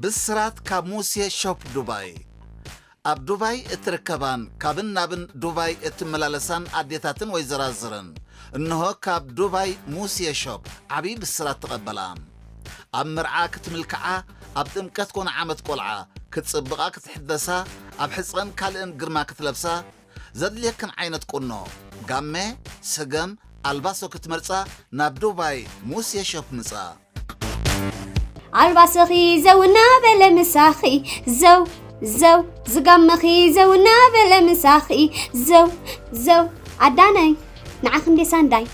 ብስራት ካብ ሙሴ ሾፕ ዱባይ። ኣብ ዱባይ እትርከባን ካብን ናብን ዱባይ እትመላለሳን ኣዴታትን ወይዘራዝርን፣ እንሆ ካብ ዱባይ ሙሴ ሾፕ ዓብዪ ብስራት ተቐበላ። ኣብ መርዓ ክትምልክዓ፣ ኣብ ጥምቀት ኮነ ዓመት ቆልዓ ክትጽብቓ ክትሕበሳ፣ ኣብ ሕጽረን ካልእን ግርማ ክትለብሳ፣ ዘድልየክን ዓይነት ቁኖ፣ ጋመ፣ ሰገም፣ ኣልባሶ ክትመርጻ ናብ ዱባይ ሙሴ ሾፕ ምጻ። ኣልባስኺ ዘው እናበለ ምሳኺ፣ ዘው፣ ዘው፣ ዝጋመኺ ዘው እናበለ ምሳኺ፣ ዘው፣ ዘው። ኣዳነይ፣ ንዓኺ እንዴ ሳንዳይ?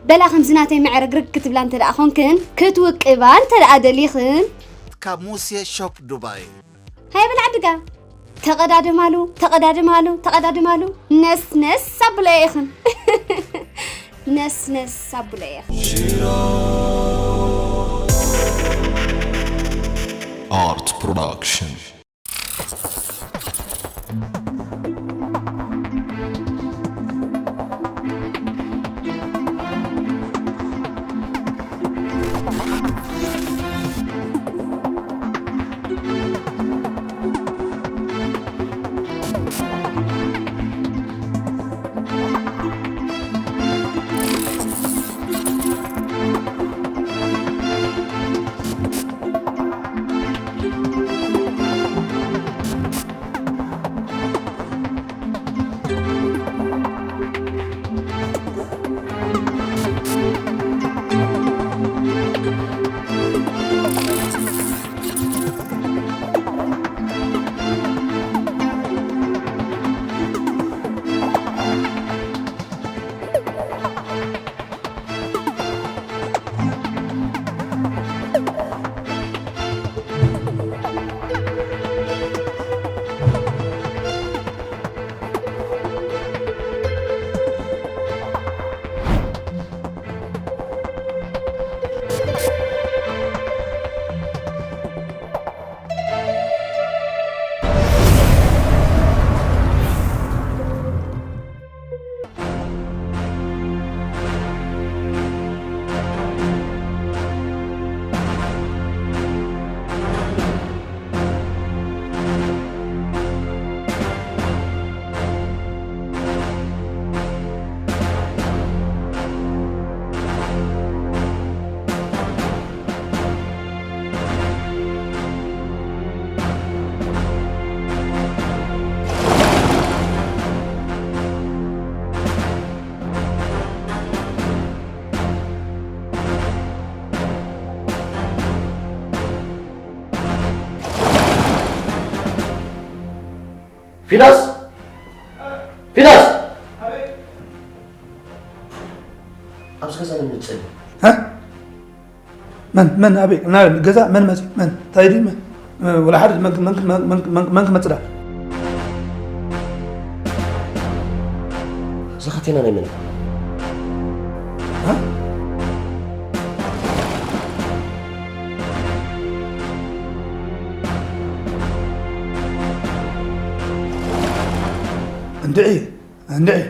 በላ ከምዚ ናተይ መዕረግርግ ክትብላ እንተ ደኣ ኾንክን፣ ክትውቅባ እንተ ደኣ ደሊኽን። ካብ ሙሴ ሾፕ ዱባይ። ሃይ በል ዓድጋ። ተቐዳደማሉ፣ ተቐዳደማሉ፣ ተቐዳደማሉ። ነስ ነስ ኣብሎ ኢኽን። ነስ ነስ ኣብሎ ኢኽን። Art Production. ፊናስ! ፊናስ! ኣብዚ ገዛ መን መጸ? እ? መን፣ መን፣ ኣበይ? ናብ ገዛ መን መጺኡ? መን? እንታይ ድዩ? መን? ወላ ሓደ መን፣ መን፣ መን፣ መን፣ መን ክመጽእ ደኣ? እዛ ካቴና ናይ መን እያ? እ? እንድዒ፣ እንድዒ።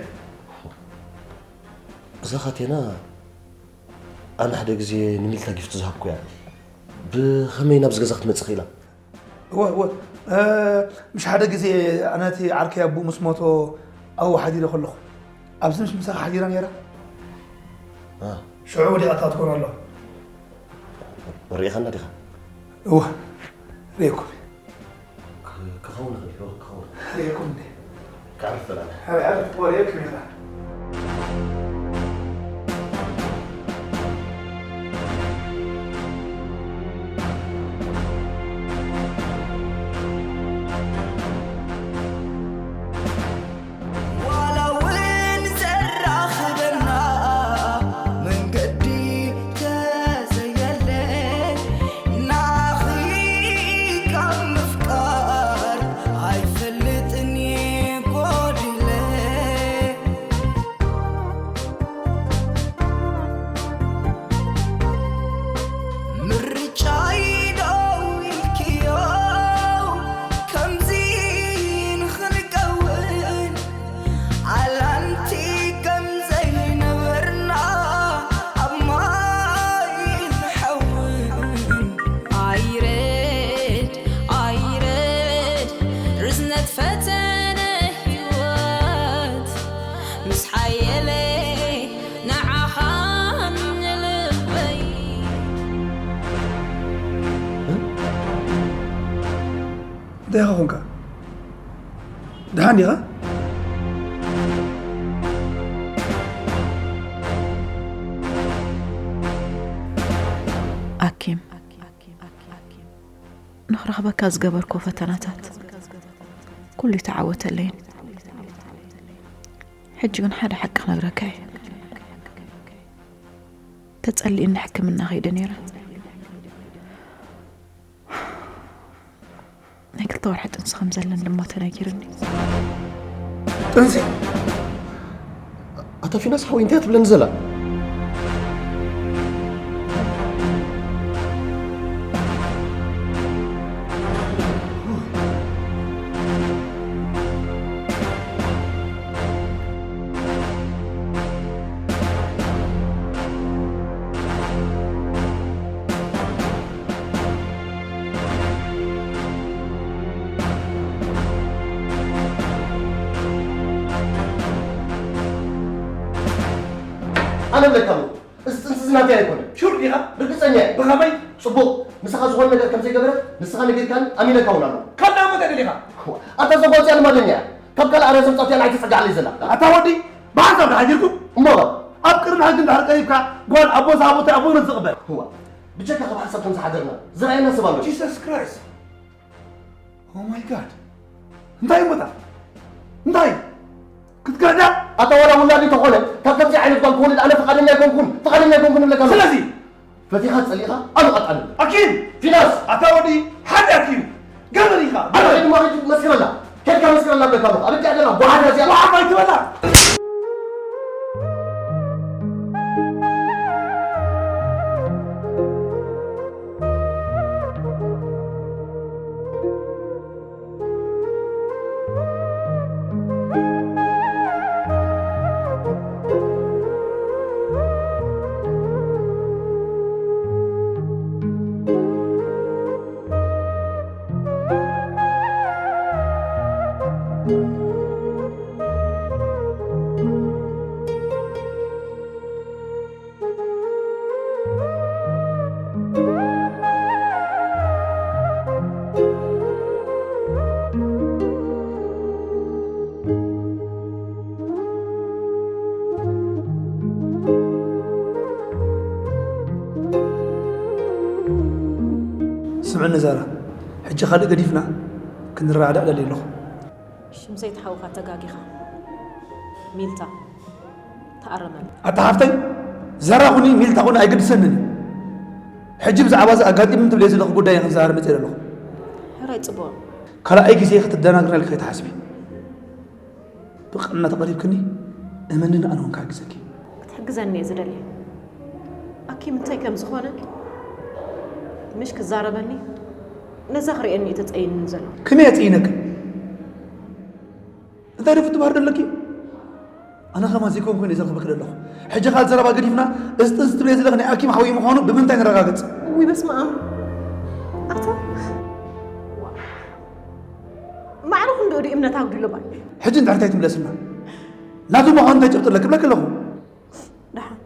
እዛ ካቴና ኣነ ሓደ ግዜ ንሚልካ ጊፍቲ ዝሃብኩ እያ። ብኸመይ ናብዚ ገዛ ክትመጽእ ክኢላ? እወ፣ እወ። እ፣ ምሽ ሓደ ግዜ ኣነ እቲ ዓርከይ ኣቦኡ ምስ ሞቶ ኣብኡ ሓዲረ ከለኹ፣ ኣብዚ ምሽ ምሳኻ ሓዲራ ነይራ? እ። ሽዑ ወዲቓታ ትኾን ኣሎ። ርኢኻና ዲኻ? እወ፣ ርኤኩም። ክ-፣ ክኸውን ይኽእል እዩ፣ ክኸውን። ርኤኩም እንዴ? ክዓርፍ በል ኣነ። ኣበይ ዓርፍ ትኾን? ርኤኩም ኢኻ። ዋላ እውን ዘራኽበና መንገዲ ተዘየለ፣ ናኺ ካብ ምፍቃር ኣይፈልጥን እየ ጎዲለ። እንታይ ኢኻ ኾንካ? ደሓን ዲኻ? ኣኪም፣ ንኽረኽበካ ዝገበርኩ ፈተናታት ኩሉ ይተዓወተለይን። ሕጂ ግን ሓደ ሓቂ ክነግረካ እየ። ተጸሊእኒ ሕክምና ከይደ ነይረ። ናይ ክልተ ወርሒ ጥንሲ ከም ዘለኒ ድማ ተነጊርኒ። ጥንሲ? ኣታ ፊናስ ሓወይ እንታይ ትብለኒ ዘላ? ኣነ እብለካ ኣለኹ፣ እዚ ጥንሲ እዚ ናተይ ኣይኮነን። ሹር ዲኻ? ርግጸኛ እየ። ብኸመይ? ጽቡቕ፣ ንስኻ ዝኾነ ነገር ከም ዘይገበረት ንስኻ ነጊርካኒ፣ ኣሚነካ እውን ኣለኹ። ካብ ናይ መን ተደሊኻ? እዋ፣ ኣታ እዛ ጓል እዚኣ ልማደኛ እያ። ካብ ካልእ ኣረ ዘምጻት እያ ንዓይ ትጸግዓለይ ዘላ። ኣታ ወዲ፣ ብሓንሳብ ዶ ሓዲርኩም? እሞ ኸ? ኣብ ቅድሚ ሕጊ እንድሕር ቀሪብካ፣ ጓል ኣቦ ዝሃቦ እንታይ ኣቦ ንዝቕበል? እዋ፣ ብጀካ ካብ ሓንሳብ ከም ዝሓደርና ዝረኣየና ሰብ ኣሎ? ጂሰስ ክራይስት! ኦ ማይ ጋድ! እንታይ እሞ እታ? እንታይ? ክትክሕዳ? ኣታ ዋላ ውላድ እንተኾነ፣ ካብ ከምዚ ዓይነት ጓል ክወልድ ኣነ ፍቓደኛ ኣይኮንኩን፣ ፍቓደኛ ኣይኮንኩን እብለካ ኣለኹ። ስለዚ? ፈቲኻ ጸሊእኻ፣ ኣነ ቀጣሊ። ኣኪም! ፊናስ! ኣታ ወዲ ሓደ ኣኪም! ገበር ኢኻ! ኣነ ገበር! ድማ ኸይድ መስክረላ። ከድካ መስክረላ እብለካ ኣለኹ። ኣብ እዳ ደላ ጓሓፍ እዚኣ። ጓሓፍ ኣይትበላ! ስምዕኒ ዛራ፣ ሕጂ ካልእ ገዲፍና ክንረዳዳእ ደልየ ኣለኹ። ሽም ዘይትሓውኻ ተጋጊኻ። ሚልታ፣ ተኣረመሉ። ኣታ ሓፍተይ፣ ዛራ ኹኒ ሚልታ ኹኒ ኣይግድሰንን እዩ። ሕጂ ብዛዕባ እዚ ኣጋጢሙኒ ትብለዮ ዘለኹ ጉዳይ እየ ክዛረብ መፅእ ዘለኹ። ሕራይ ፅቡቕ። ካልኣይ ግዜ ክትደናግረልኪ ከይትሓስቢ። ብቕንዕና ተቐሪብክኒ፣ እመንኒ ኣነ እውን ክሕግዘኪ። ክትሕግዘኒ እየ ዝደሊ። ኣኪም እንታይ ከም ዝኾነ ምሽ ክዛረበኒ፣ ነዛ ክርእየኒ እዩ ተጸይንኒ ዘሎ። ከመይ የጽይነኪ? እንታይ ደፍቲ ባህር ደለኪ? ኣነ ከማን ዘይኮንኩ እየ ዘርኽበኪ ዘለኹ። ሕጂ ካብ ዘረባ ገዲፍና፣ እዚ ጥንሲ ትብለዮ ዘለኺ ናይ ኣኪም ሓወይ ምዃኑ ብምንታይ ነረጋግጽ? ውይ በስመ ኣብ። ኣታ ማዕረ ክንድኡ ድዩ እምነት ኣጉዲሉ ባይ? ሕጂ እንድሕር እንታይ ትምለስና? ናቱ ምዃኑ እንታይ ጭብጢ ኣለኪ? ክብለኪ ኣለኹ። ደሓን።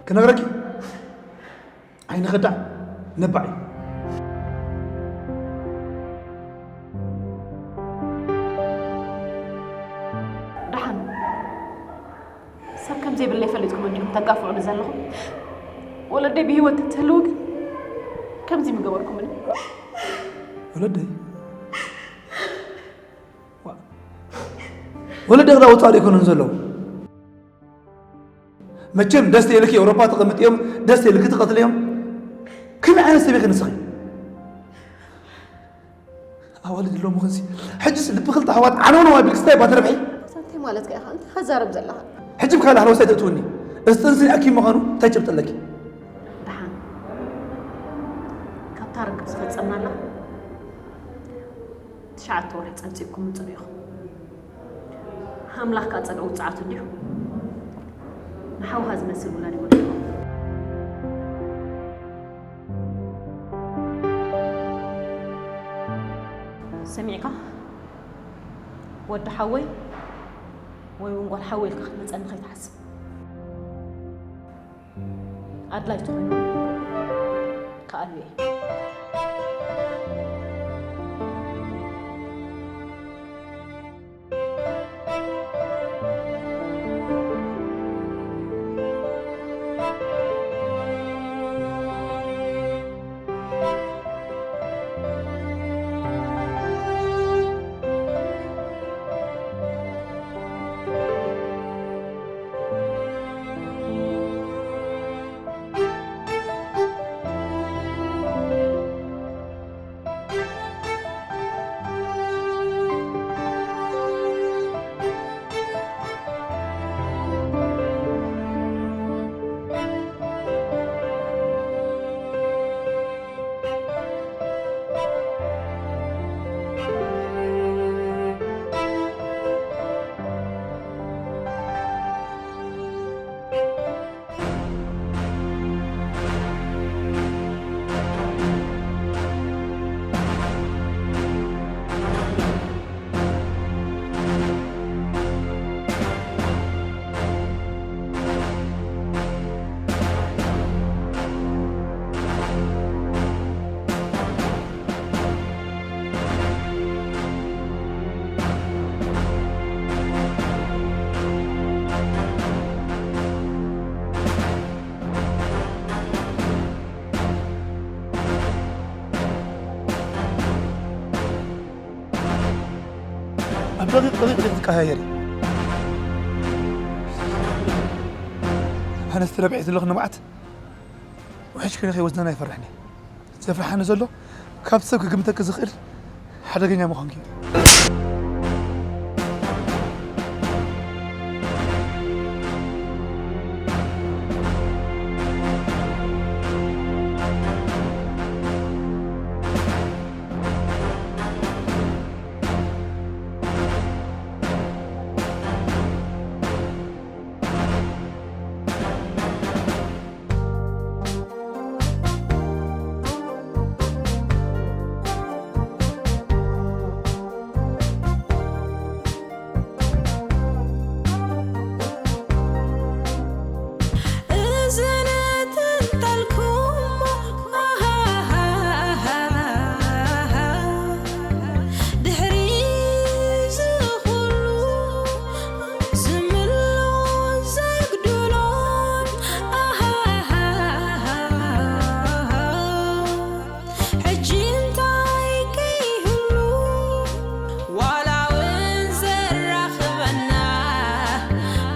ክነግረኪ? ኣይንኸዳዕ፣ ነባዕ እዩ። ደሓን። ሰብ ከም ዘይብለይ ፈሊጥኩም እንዲኹም ተጋፍዑኒ ዘለኹም። ወለደይ ብህይወት ተትህልው ግን ከምዚ ምገበርኩምኒ። ወለደይ? ዋ-፣ ወለደይ ክዳ ወጻኢ ኣይኮኑን ዘለዉ። መቸም ደስ ተይልኪ ኤውሮፓ ተቐምጥዮም፣ ደስ ተይልኪ ትቐትልዮም። ከመይ ዓይነት ሰብ ኢኺ ንስኺ? ኣዋልድ ኣለዎ ምኽንሲ። ሕጅስ ልቢ ክልተ ኣሕዋት ዓነውነው ኣቢልክስ እንታይ እባ ትረብሒ? እንታይ ማለትካ ኢኻ? እንታይ ትዛረብ ዘለኻ? ሕጂ ብካልእ ሃለዋሳይ ተእትውኒ። እዚ ጥንሲ ናይ ኣኪም ምዃኑ እንታይ ጭብጢ ኣለኪ? ደሓን። ካብታ ርክብ ዝፈጸምናላ ትሽዓተ ወርሒ ጸብጺብኩም ምጽኡ ኢኹም። ኣምላኽ ከኣ ጸድዑ ውጽዓቱ እንዲሁ ንሓውኻ ዝመስል ውላድ ይወልድ። ሰሚዕካ? ወዲ ሓወይ ወይ እውን ጓል ሓወይ ኢልካ ክትመጸኒ ከይትሓስብ። ኣድላይ ተኾይኑ ክኣሉ እየ። ደቂቕ ደቂቕ ደቂቕ ዝቀያየር እዩ። ኣነስ ተረቢዐ ዘለኹ ንብዓት ውሕጅ ከይነ ከይወስደና ይፈርሕኒ። ዘፍርሓኒ ዘሎ ካብ ሰብ ክግምተኪ ዝኽእል ሓደገኛ ምዃንኪ እዩ። እዝነት እንተልኩሞ፣ ኣሃሃሃሃ፣ ድሕሪ እዚ ኩሉ ዝምሎ ዘግድሎን፣ ኣሃሃሃሃ፣ ሕጂ እንታይ ከይህሉ፣ ዋላ እውን ዘራኽበና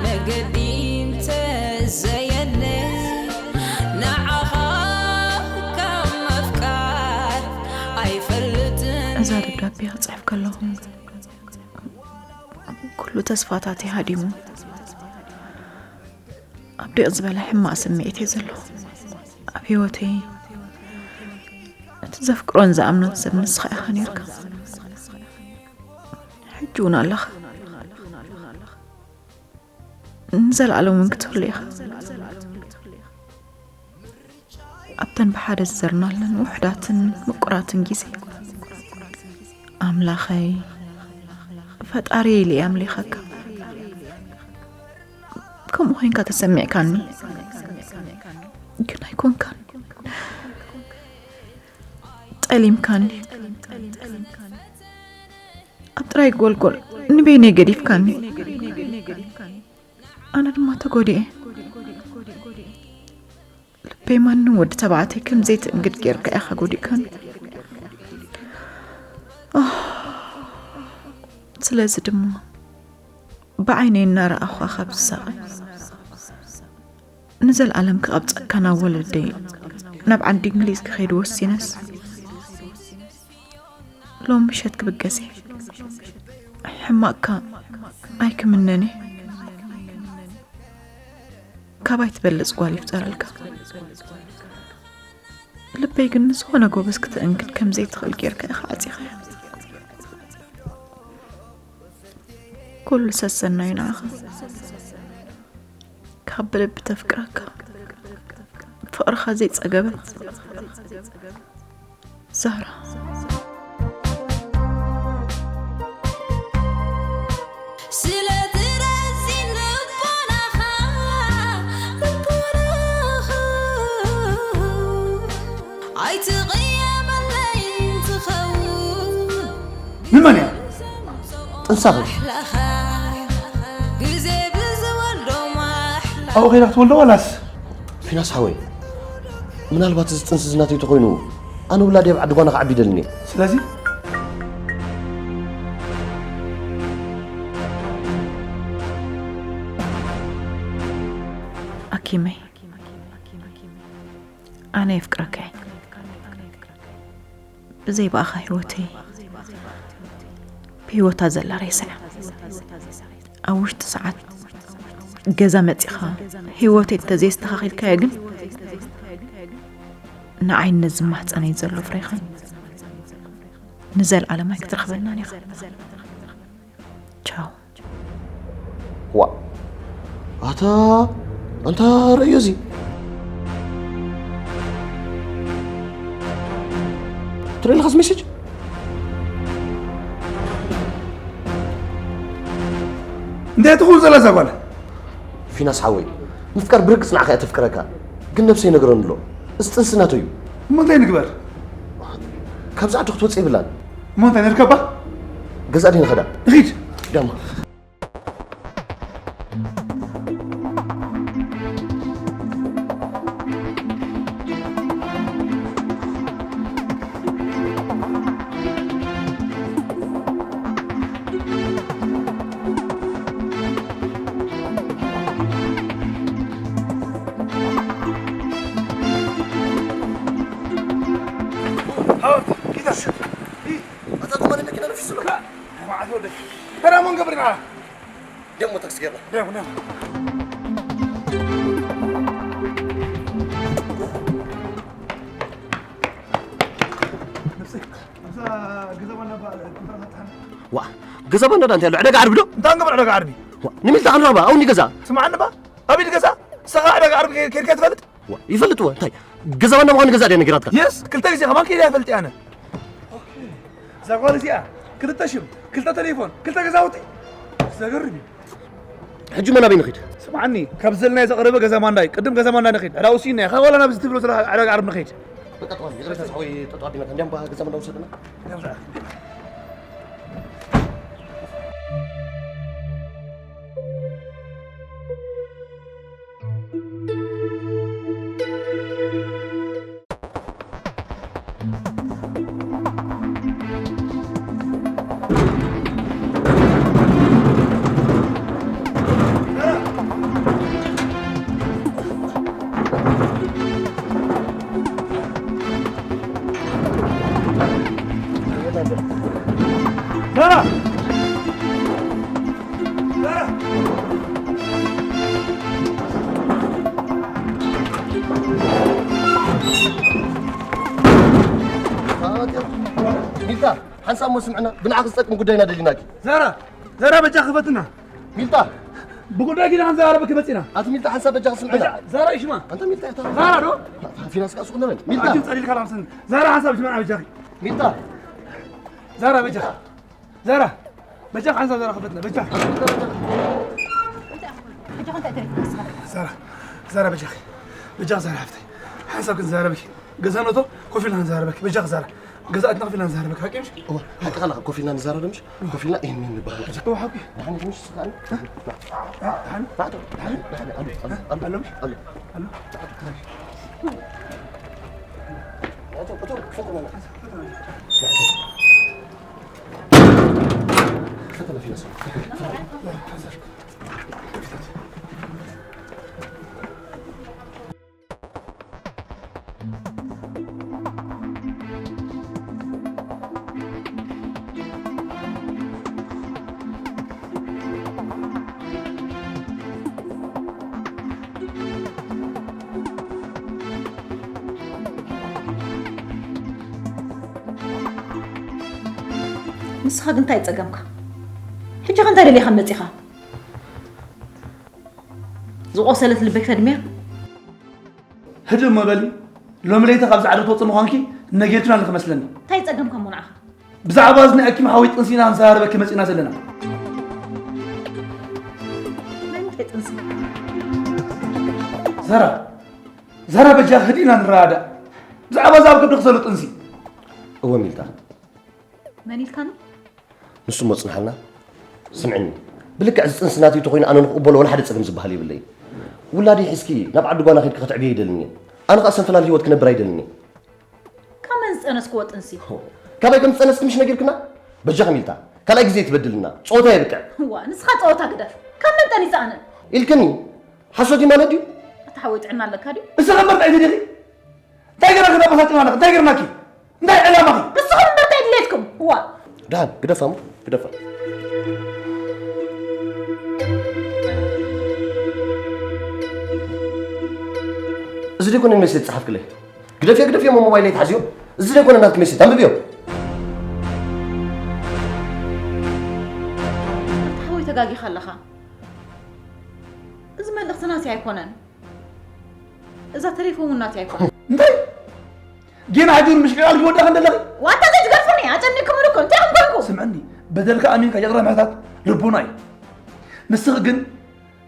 መገዲ እንተዘየለ፣ ንዓኻ ካብ ምፍቃር ኣይፈልጥን። እዛ ደብዳቤ ክጽሕፍ ከለኹ ኩሉ ተስፋታተይ ሃዲሙ፣ ኣብ ዲቕ ዝበለ ሕማቕ ስምዒት እየ ዘለኹ። ኣብ ህይወተይ እቲ ዘፍቅሮን ዝኣምኖን ሰብ ንስኻ ኢኻ ነይርካ። ሕጂ እውን ኣለኻ። ንዘለኣለም እውን ክትህሉ ኢኻ። ኣብተን ብሓደ ዝዘርናለን ውሑዳትን ምቁራትን ግዜ፣ ኣምላኸይ፣ ፈጣሪ ኢለ እየ ኣምሊኸካ። ከምኡ ኮይንካ ተሰሚዕካኒ፣ ግን ኣይኮንካን። ጠሊምካኒ። ኣብ ጥራይ ጎልጎል ንበይነይ ገዲፍካኒ። ኣነ ድማ ተጎዲኤ። ልበይ ማንም ወዲ ተባዕታይ ከም ዘይትእንግድ ጌርካ ኢኻ ጎዲእካኒ። ኣህ፣ ስለዚ ድማ ብዓይነይ እናረኣኹኻ ካብ ዝሳቐ፣ ንዘለኣለም ክቐብጸካ ናብ ወለደይ ናብ ዓዲ እንግሊዝ ክኸይድ ወሲነስ፣ ሎም ምሸት ክብገስ እየ። ሕማቕካ ኣይክምነን እየ። ካባይ ትበልጽ ጓል ይፍጠረልካ። ልበይ ግን ንዝኾነ ጎበዝ ክተእንግድ ከም ዘይትኽእል ጌርካ ኢኻ ዓጺኻያ። ኩሉ ሰሰናዩ ንዓኻ። ካብ ብልቢ ተፍቅረካ፣ ፍቕርኻ ዘይጸገበት ዛራ። ስለ ትረዚን ልቦናኻ፣ ልቦናኻ ኣይትቕየመለይ ትኸውን። ንመን እያ? ጥንሳኺ። ግዜ ብዝወልዶ ማሕላ። ኣብኡ ኸይዳ ክትወልዶ ዋላስ? ፊናስ ሓወይ፣ ምናልባት እዚ ጥንሲ እዚ ናተይ ተኾይኑ፣ ኣነ ውላደይ ኣብ ዓዲ ጓና ክዓቢ ይደልን እየ። ስለዚ? ኣኪመይ፣ ኣነ የፍቅረካ እየ። ብዘይ ብኣኻ ህይወተይ ብህይወታ ዘላ ሬሳ እያ። ኣብ ውሽጢ ሰዓት ገዛ መጺኻ ህይወተይ እንተዘየስተኻኺልካዮ ግን ንዓይ ነዚ ማህጸነይ ዘሎ ፍሬኻን ንዘለኣለም ኣይክትረኽበናን ኢኻ። ቻው። ዋ፣ ኣታ፣ ኣንታ ረእዮ እዚ። ትርኢ ኣለኻስ ሜሴጅ? እንታይ ትኸውን ዘላ እዛ ጓል? ፊናስ ሓወይ፣ ምፍቃር ብርግጽ ንዓኻ እያ ተፍቅረካ። ግን ነብሰይ ይነግረኒ ኣሎ። እዚ ጥንሲ ናተይ እዩ። እሞ እንታይ ንግበር? ካብዛ ዓዲ ክትወጽእ የብላን። እሞ እንታይ ንርከባ? ገዛ ድዩ ንኸዳ? ንኺድ። ዳማ። ስሉካ። ማዓት ወደ። ተራ መን ገብርና? ደሞ ታክሲ ጌርና። ደሞ፣ ደሞ። ነብሰይ፣ ነብሳ ገዛ ባንዳ ባ-፣ ዋ፣ ገዛ ባንዳ ዳ እንታይ ኣሎ? ዕዳጋ ዓርቢ ዶ? እንታይ ንገብር ዕዳጋ ዓርቢ? ዋ፣ ንሚልታ ክንረኽባ፣ ኣብኡ ንገዛ። ስምዓኒ ባ፣ ኣብ ኢድ ገዛ፣ ንስኻ ዕዳጋ ዓርቢ ከ-፣ ከይድካ ትፈልጥ? ዋ፣ ይፈልጥ ዋ፣ እንታይ? ገዛ ባንዳ ምዃኑ ገዛ ድያ ነጊራትካ? የስ፣ ክልተ ግዜ ከማን ከይደ ይፈልጥ ኣነ። እዛ ጓል እዚኣ፣ ክልተ ሽም፣ ክልተ ቴሌፎን፣ ክልተ ገዛውቲ። ዘገርም እዩ። ሕጂ መን ኣበይ ንኺድ? ስምዓኒ፣ ካብ ዘለናዮ ዘቕረበ ገዛ ማንዳይ፣ ቅድም ገዛ ማንዳይ ንኺድ። ዕዳ ውሲና፣ ካብ ዋላ ናብ ዝትብሎ ስለ ዕዳጋ ዓርቢ ንኺድ። በቃ፣ ጠዋል፣ ይቕሬታ፣ ዝሓወይ፣ ጠጠው ኣቢና፣ እንዲያም፣ በ-፣ ገዛ ማንዳ ውሰድና። ሚልታ፣ ሓንሳብ እሞ ስምዕና፣ ብንዓኺ ዝጠቅም ጉዳይና ደሊናኪ። ዛራ፣ ዛራ፣ በጃ ክፈትና። ሚልታ። ብጉዳይ ኪዳ ክንዛረበኪ መጺና። ኣቲ ሚልታ፣ ሓንሳብ በጃ ስምዕና። በጃ፣ ዛራ ይሽማ። ኣንተ ሚልታ፣ እታ ዛራ ዶ? ፊናስ ቃስ ቁነበል። ሚልታ። ኣቲ ጸሊልካ ላምስን። ዛራ ሓንሳብ ይሽማ በጃኺ። ሚልታ። ዛራ በጃ። ዛራ፣ በጃ ሓንሳብ ዛራ ክፈትና፣ በጃ። ዛራ፣ ዛራ በጃኺ። በጃ ዛራ ሓፍተይ። ሓንሳብ ክንዛረበኪ። ገዛ ነቶ ኮፍ ኢልና ክንዛረበኪ። በጃ ዛራ። ገዛ ኣትና ኮፍ ኢልና ክንዛረበኪ። ሓቂ ምሽ? እወ፣ ሓቂ ኣለኻ። ኮፍ ኢልና ንዛረብ ምሽ? ኮፍ ኢልና ይህን ይህን ንበሃል። እወ፣ ሓቂ። ደሓን ምሽ ስኻን? ደሓን? ደሓን? ደሓን? ኣሎ፣ ኣሎ፣ ኣሎ። ኣሎ ምሽ? ኣሎ። ኣሎ። ንስኻ ግን እንታይ ጸገምካ? ሕጂ ከ እንታይ ደሊኻ መጺኻ? ዝቖሰለት ልበይ ክተድምያ? ህድእ እሞ በሊ። ሎሚ ለይቲ ካብዚ ዓዲ ክትወጽኢ ምዃንኪ ነጊርክና ኣለኺ መስለኒ። እንታይ ጸገምካ እሞ ንዓኻ? ብዛዕባ እዚ ናይ ኣኪም ሓወይ ጥንሲ ኢና ክንዘራረበኪ መጺና ዘለና። ናይ ምንታይ ጥንሲ? ዘራ፣ ዘራ በጃ ህድእ ኢልና ንረዳዳእ። ብዛዕባ እዚ ኣብ ከብድኺ ዘሎ ጥንሲ። እወ ሚልታ። መን ኢልካኒ? ንሱ እሞ ጽንሓልና። ስምዕኒ፣ ብልክዕ እዚ ጽንሲ ናተይ ተኾይኑ ኣነ ንኽቕበሎ ወላ ሓደ ጸገም ዝበሃል የብለይን። ውላደይ ሒዝኪ ናብ ዓዲ ጓና ኸይድኪ ከተዕብዮ ኣይደልን እየ። ኣነ ኸኣ ሰንፈላል ህይወት ክነብር ኣይደልን እየ። ካብ መን ዝጸነስክዎ ጥንሲ? ሆ፣ ካበይ ከም ዝጸነስኪ ምሽ ነጊርክና? በጃኺ ሚልታ፣ ካልኣይ ግዜ ትበድልና። ጸወታ የብቅዕ። እዋ፣ ንስኻ ጸወታ ግደፍ። ካብ መን ጠኒሰ ኣነ? ኢልክኒ፣ ሓሶት እዩ ማለት ድዩ? ኣታ ሓወይ ጥዕና ኣለካ ድዩ? እስኻ እምበር እንታይ ትደሊ? እንታይ ገይራ ከተበሳጭና ኣለኻ? እንታይ ገይርናኪ? እንታይ ዕላማኺ? ንስኹም እምበር እንታይ ድሌትኩም? እዋ። ደሓን፣ ግደፋ እሞ፣ ግደፋ። እዚ ደይኮነ ሜሴጅ ጸሓፍክለይ? ግደፍዮ፣ ግደፍዮ እሞ ሞባይለይ ትሓዝዮ? እዚ ደይኮነ ናትኪ ሜሴጅ? ኣንብብዮ። ሓወይ ተጋጊኻ ኣለኻ። እዚ መልእኽቲ ናተይ ኣይኮነን። እዛ ተሌፎን እውን ናተይ ኣይኮነን። እንታይ? ጌና ሕጂ እውን ምሽቅላል ክወዳእካ እንደለኺ? ዋታ ዘይትገርፉኒ፣ ኣጨኒኩምኒ እኮ፣ እንታይ ከም ኮንኩ? ስምዕኒ፣ በደልካ ኣሚንካ ይቕረ ምሕታት ልቦና እዩ። ንስኺ ግን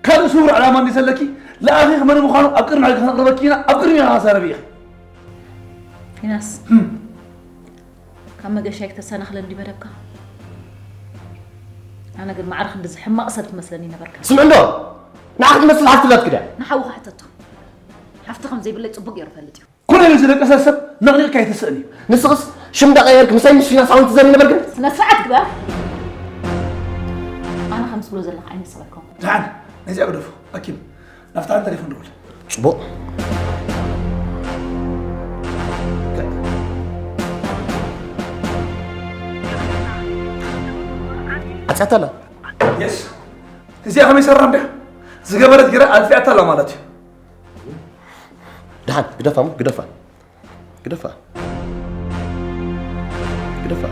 ካልእ ስውር ዕላማ እንዲ ዘለኪ፣ ለኣኺ መን ምዃኑ ኣብ ቅድሚ ሕጊ ከነቕርበኪ ኢና፣ ኣብ ቅድሚ ኢኻ ተዛረቢ ኢኺ። ዮናስ፣ ህም። ካብ መገሻይ ክተሰናኽለኒ መደብካ? ኣነ ግን ማዕረ ክንድዚ ሕማቕ ሰብ ትመስለኒ ነበርካ። ስምዒ እንዶ! ንዓኺ ትመስል ሓፍቲ ኣላትኪ ድያ? ንሓውኻ ሕተቶ። ሓፍቲ ከም ዘይብለይ ጽቡቕ ገይሩ ይፈልጥ እዩ። ኮነ ኢሉ ዝደቀሰ ሰብ ነቕኒቕካ ኣይትስእን እዩ። ንስኽስ ሽም እንዳቐየርክ ምሳይ ምስ ፊናስ ዓወን ትዘሪ ነበርክን? ስነ ስርዓት ግበር። ኣነ ከም ዝብሎ ዘለኻ ዓይነት ሰብ ኣይኮንኩን። ደሓን፣ ነዚኣ ግደፎ። ኣኪም፣ ናብታ ተሌፎን ደውል። ጽቡቕ። ኣጥፊኣታላ። የስ፣ እዚኣ ከመይ ሰራ እንድያ ዝገበረት ገይራ ኣጥፊኣታላ ማለት እዩ። ደሓን ግደፋ፣ እሞ ግደፋ፣ ግደፋ፣ ግደፋ።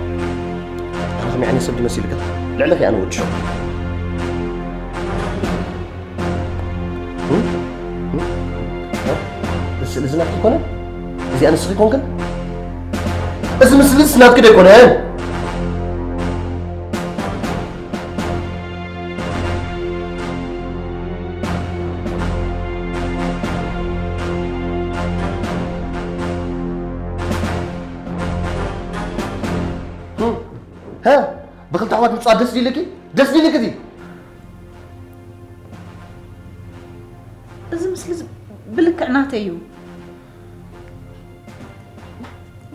ኣነ ከመይ ዓይነት ሰብ ድመስልካ? ልዕለኺ ኣነ ወዲ ሸው። እዚ ስእሊ እዚ ናትኪ ይኮነ? እዚኣ ንስኺ ይኮንክን? እዚ ምስሊስ ናትኪ ዶ ኣይኮነን? ሃ? ብክልተ ኣሕዋት ምጽዋት ደስ ዲልኪ? ደስ ዲልኪ እቲ? እዚ ምስሊ እዚ ብልክዕ ናተይ እዩ።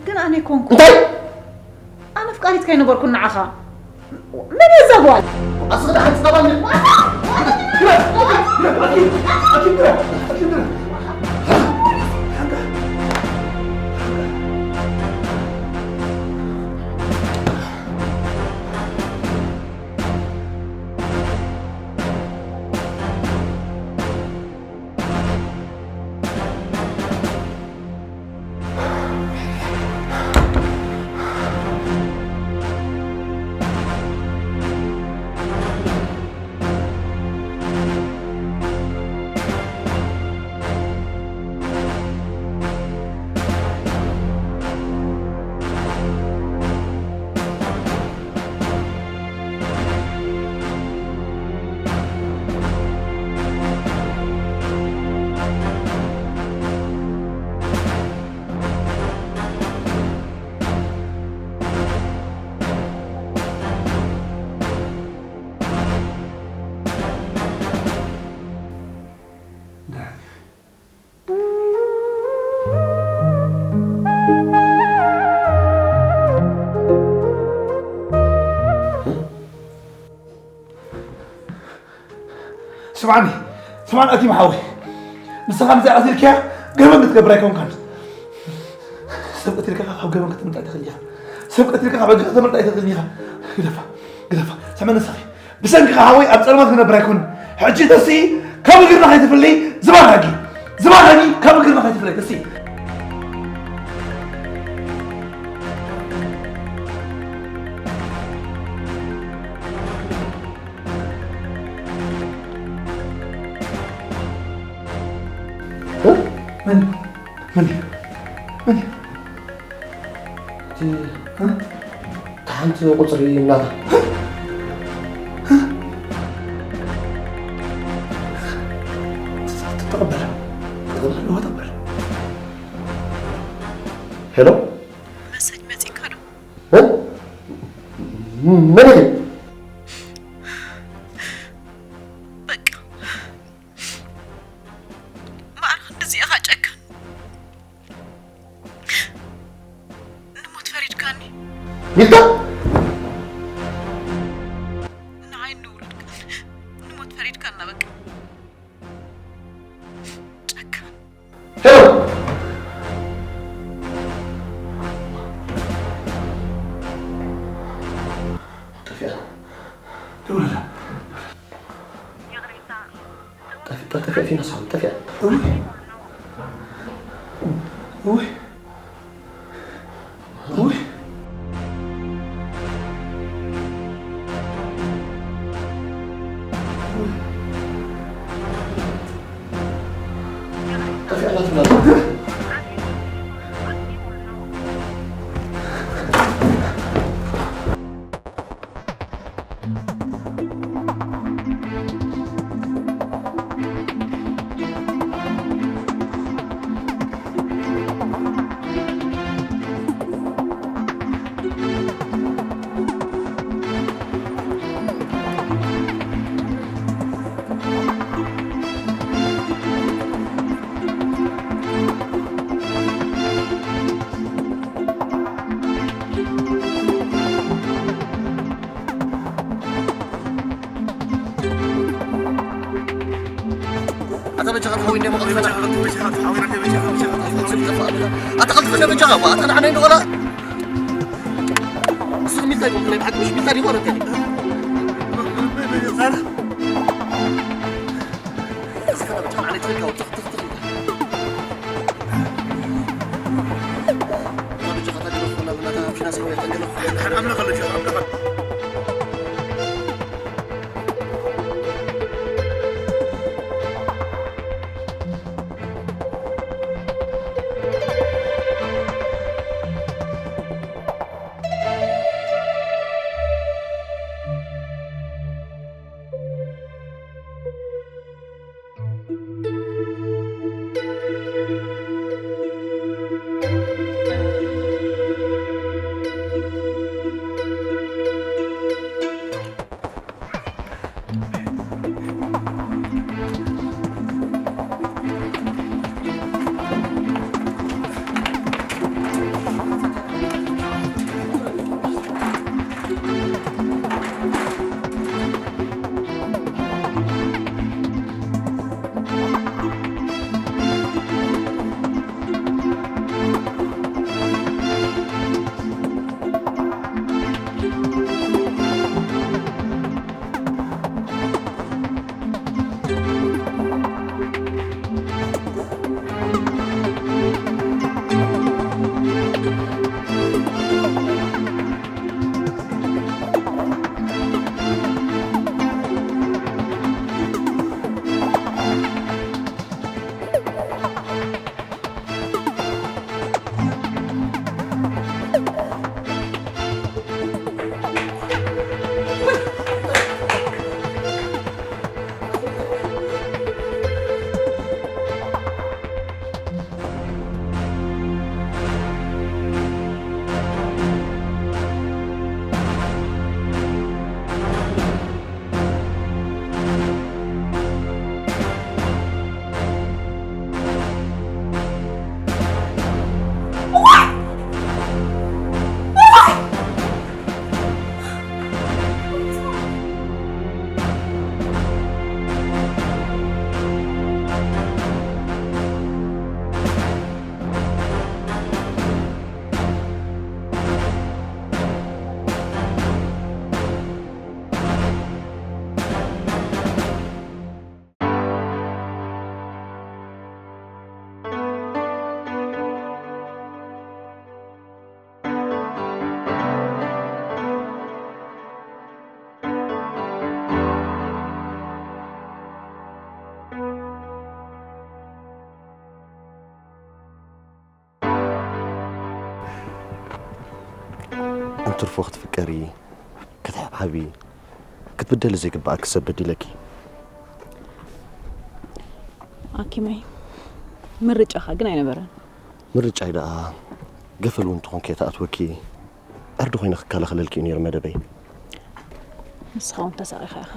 ግን ኣነ ኣይኮንኩ። እንታይ? ኣነ ኣፍቃሪትካ ኣይነበርኩን ንዓኻ። መን እያ እዛ ጓል? ኣስኽዳ ሓንቲ ጸባል ስምዓኒ፣ ስምዓኒ ኣኪም ሓወይ፣ ንስኻ ምስኣ ቀቲልካያ ገበን ክትገብር ኣይኮንካን። ሰብ ቀቲልካ ካብ ገበን ከተምልጥ ኣይትኽእልን ኢኻ። ሰብ ቀቲልካ ካብ ሕጊ ከተምልጥ ኣይትኽእልን ኢኻ። ግደፋ፣ ግደፋ። ስምዕኒ ንስኺ። ብሰንክኻ ሓወይ ኣብ ጸልማት ክነብር ኣይኮንን። ሕጂ ተስኢ ካብ እግርና ከይትፍለይ ዝባን ሕጊ። ዝባን ሕጊ ካብ እግርና ከይትፍለይ ተስኢ። መን? መን እዩ? መን እዩ? እቲ፣ እ? እቲ ሓንቲ ቁፅሪ እናታ። ተቐበል። ተቐበል፣ እወ ተቐበል። ሄሎ? መሰጅ መፂእካ ዶ? እ? መን እዩ? በቃ ማዕረ ክንድዚ ኢኻ ጨካን? ንሞት ፈሪድካኒ? ሚልካ? ንዓይ ንውሉድካ ንሞት ፈሪድካና በቃ። ጨካን። ሄሎ! ጠፊኣ። ደውለላ። ጠፊ-፣ ጠፊኣ ፊና ሳሚ፣ ጠፊኣ። እውይ። እውይ። እውይ። ጠፊኣ ናትና። ኣታ በጃኻ ተሓወይና መቐለና። ኣታ ቀልጥፈ በጃኻ፣ ኣታ ንዓና ኢንዶ ወላ። ንስኻ ሚልታ ዲኹም፣ ናይ ብሓቂ ምሽ ሚልታ ዲኹም፣ ኣታ። እንትርፎ ክትፍቀሪ፣ ክትሕብሓቢ፣ ክትብደሊ ዘይግብኣኪ ሰብ በዲለኪ። ኣኪመይ፣ ምርጫኻ ግን ኣይነበረን። ምርጫይ ደኣ ገፈል እውን ትኾን ከይተኣትወኪ ዕርዲ ኮይነ ክከላኸለልኪ እዩ ነይሩ መደበይ። ንስኻ እውን ተሳቒኻ ኢኻ።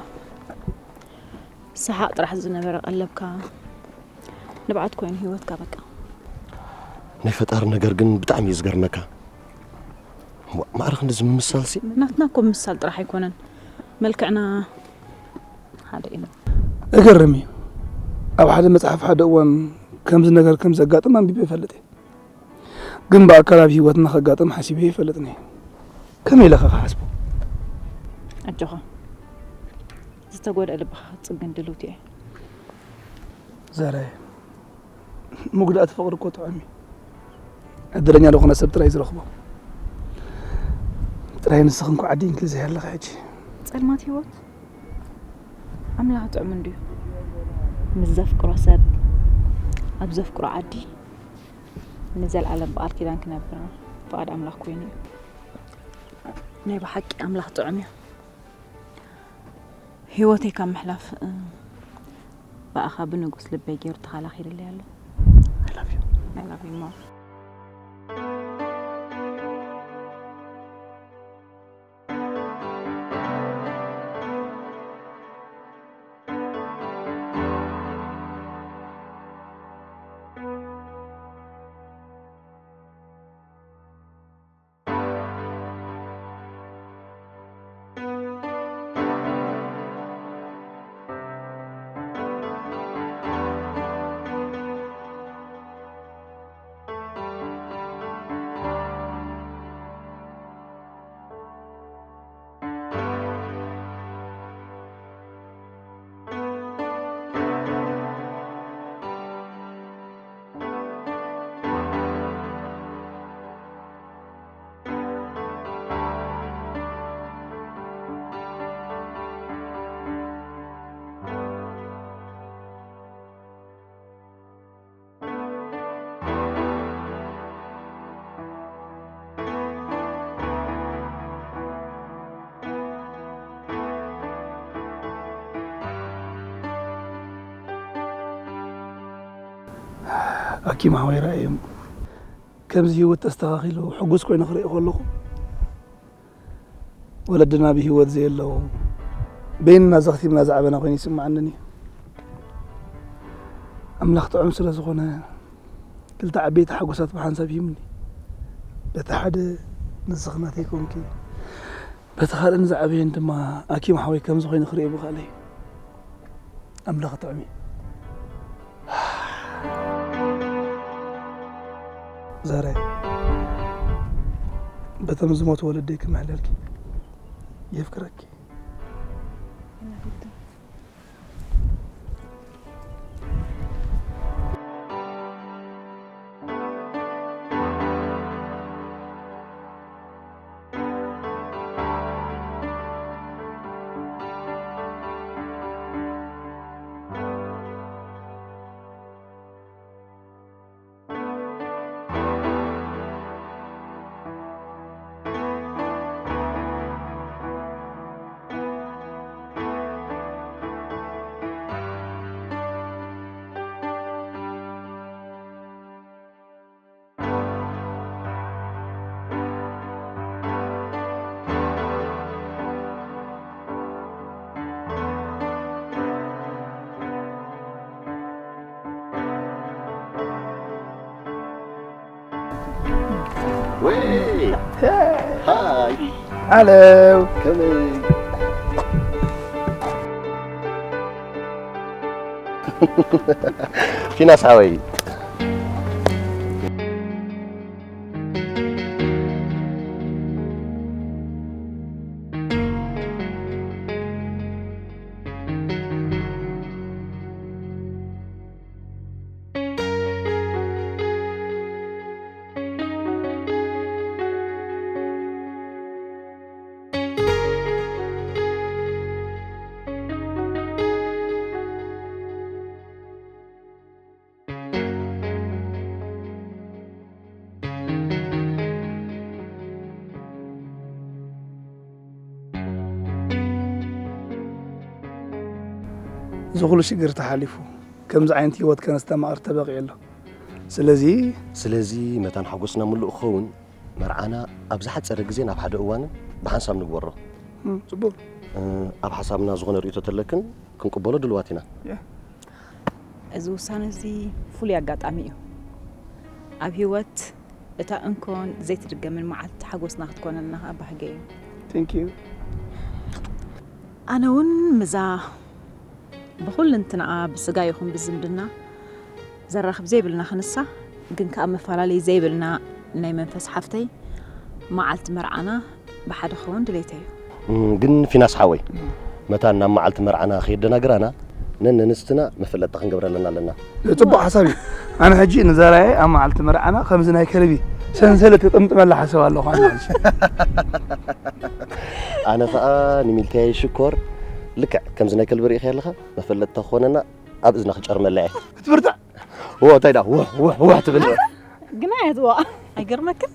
ሰሓቕ ጥራሕ ዝነበረ ቀለብካ ንብዓት ኮይኑ ህይወትካ በቃ። ናይ ፈጣሪ ነገር ግን ብጣዕሚ እዩ ዝገርመካ። እሞ ማዕረ ክንድዚ ምምሳልሲ? ናትና እኮ ምምሳል ጥራሕ ኣይኮነን፣ መልክዕና ሓደ ኢና። እገርም እዩ። ኣብ ሓደ መጽሓፍ ሓደ እዋን ከምዚ ነገር ከም ዘጋጥም ኣንቢበ ይፈልጥ እየ። ግን ብኣካል ኣብ ህይወትና ከጋጥም ሓሲበ ይፈልጥን እየ። ከመይ ኢለኻ ክሓስቦ? ኣጆኻ፣ ዝተጎድአ ልብኻ ክትጽግን ድልውቲ እየ። ዘራይ፣ መጉዳእቲ ፍቕሪ እኮ ጥዑም እዩ። ዕድለኛ ዝኾነ ሰብ ጥራይ ዝረኽቦ። ጥራይ ንስኺ እንኳ ዓዲ እንግሊዝ ኣለኺ ሕጂ። ጸልማት ህይወት ኣምላኽ ጥዑም እንድዩ። ምስ ዘፍቅሮ ሰብ ኣብ ዘፍቅሮ ዓዲ ንዘለኣለም ብቓል ኪዳን ክነብር ፍቓድ ኣምላኽ ኮይኑ እዩ። ናይ ብሓቂ ኣምላኽ ጥዑም እዩ። ህይወተይ ካብ ምሕላፍ፣ እ፣ ብኣኻ ብንጉስ ልበይ ገይሩ ተኸላኺልለይ ኣሎ። I love you። I love you more። ኣኪም ሓወይ ራእዮም ከምዚ ህይወት ተስተኻኺሉ ሕጉስ ኮይኑ ክርኢ ከለኹ፣ ወለድና ብህይወት ዘየለዉ፣ በይንና ዘኽቲምና ዝዓበና ኮይኑ ይስምዓንን እዩ። ኣምላኽ ጥዑም ስለ ዝኾነ፣ ክልተ ዓበይቲ ሓጎሳት ብሓንሳብ ሂብኒ። በቲ ሓደ ንስኺ ናተይ ኮንኪ፣ በቲ ካልእ ንዝዓበየን ድማ ኣኪም ሓወይ ከም ዝኾይኑ ክርኢ ብኻለይ። ኣምላኽ ጥዑም እዩ። ዛራይ፣ በቶም ዝሞቱ ወለደይ ክምሕለልኪ፣ የፍቅረኪ። ወይ! ሃይ! ሃለው! ከመይ? ፊናስ ሓወይ። እዚ ኩሉ ሽግር ተሓሊፉ፣ ከምዚ ዓይነት ህይወት ከነስተማቕር ተበቒዑ ኣሎ። ስለዚ ስለዚ መታን ሓጎስና ምሉእ ክኸውን፣ መርዓና ኣብ ዝሓጸረ ግዜን ኣብ ሓደ እዋንን ብሓንሳብ ንግበሮ። እም፣ ጽቡቕ። እ፣ ኣብ ሓሳብና ዝኾነ ርእይቶ ተለክን ክንቅበሎ ድልዋት ኢና። ያ። እዚ ውሳነ እዚ ፍሉይ ኣጋጣሚ እዩ። ኣብ ህይወት እታ እንኮን ዘይትድገምን መዓልቲ ሓጎስና ክትኮነልና ከኣ ባህገ እዩ። Thank you። ኣነ እውን ምዛ ብኹልንትናኣ ብስጋ ይኹን ብዝምድና ዘራኽብ ዘይብልና ክንሳ፣ ግን ከኣ መፈላለዪ ዘይብልና ናይ መንፈስ ሓፍተይ፣ መዓልቲ መርዓና ብሓደ ክኸውን ድሌተይ እዩ። እም፣ ግን ፊናስ ሓወይ፣ መታን ናብ መዓልቲ መርዓና ከየደናግራና፣ ነነንስትና መፈለጥታ ክንገብረለና ኣለና። ጽቡቕ ሓሳብ እዩ። ኣነ ሕጂ ንዛራየ ኣብ መዓልቲ መርዓና ከምዚ ናይ ከልቢ ሰንሰለት ክጥምጥመላ ሓሳብ ኣለኹ ኣነ ሕጂ። ኣነ ኸኣ ንሚልክያይ ሽኮር ልክዕ ከምዚ ናይ ከልቢ ርኢኻያ ኣለኻ፣ መፈለጥታ ክኾነና ኣብ እዝና ክጨርመላ እየ። ክትብርታዕ? ዎ፣ እንታይ ደኣ? ውሕ፣ ውሕ፣ ውሕ ትብል። ግና እያ ትዋእ። ኣይገርመክን?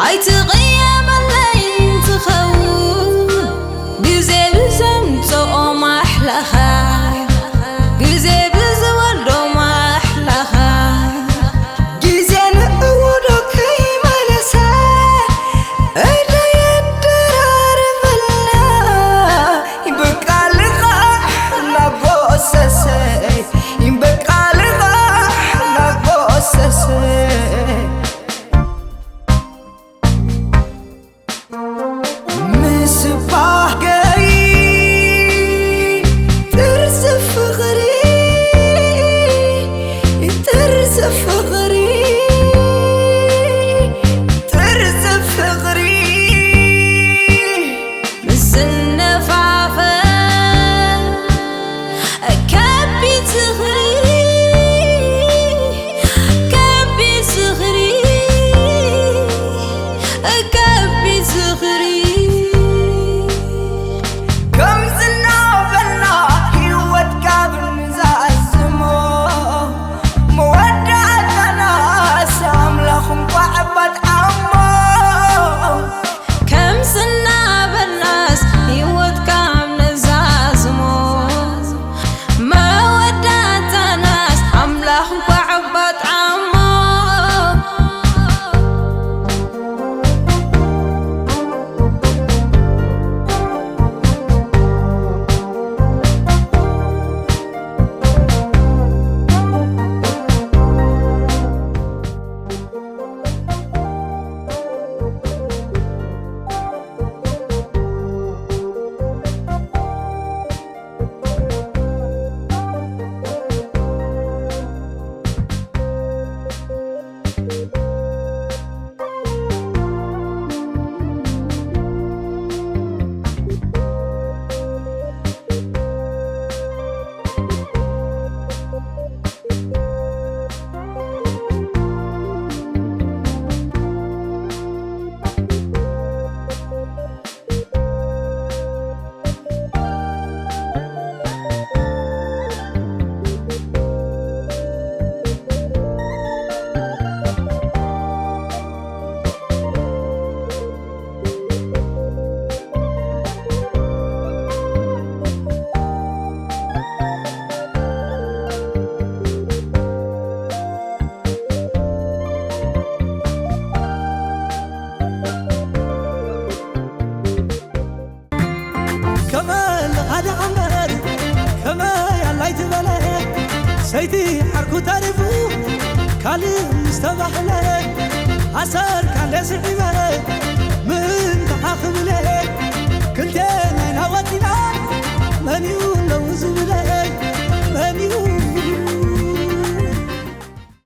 ኣይትቕየመለይ እንትኸውን፣ ግዜ ብዘምጽኦ ማሕላኻ፣ ግዜ ብዝወልዶ ማሕላኻ፣ ግዜ ንእውዶ ከይመለሰ፣ እደ የደራርበልና። በቃ ልቓሕ እናጎሰሰ፣ በቃ ልቓሕ እናጎሰሰ። ምስባህ ገይ ጥርዚ ፍቕሪ፣ ጥርዚ ፍቕሪ፣ ጥርዚ ፍቕሪ። ምስ እንፋፈ ከቢድ ዝኽሪ፣ ከቢድ ዝኽሪ፣ ከቢድ ዝኽሪ። ከም ዝናበልና ህይወትካ ብምዛዝሞ፣ መወዳእታናስ ኣምላኽ እንኳዕ ኣባጥዓሞ። ከም ዝናበልናስ ህይወትካ ኣብ ነዛዝሞ፣ መወዳእታናስ ኣምላኽ እንኳዕ ኣባጥዓሞ። ከመ ለኻዲ ዓምበር ከመይ ኣላይ ትበለ ሰይቲ ዓርኩ ተሪፉ ካልእ ምስ ተባህለ ኣሰርካ እንደ ስዒበ ምእንታኻ ክብለ ክልቴና ኢና ወጺና መን እዩ ለዉ ዝብለ መን እዩ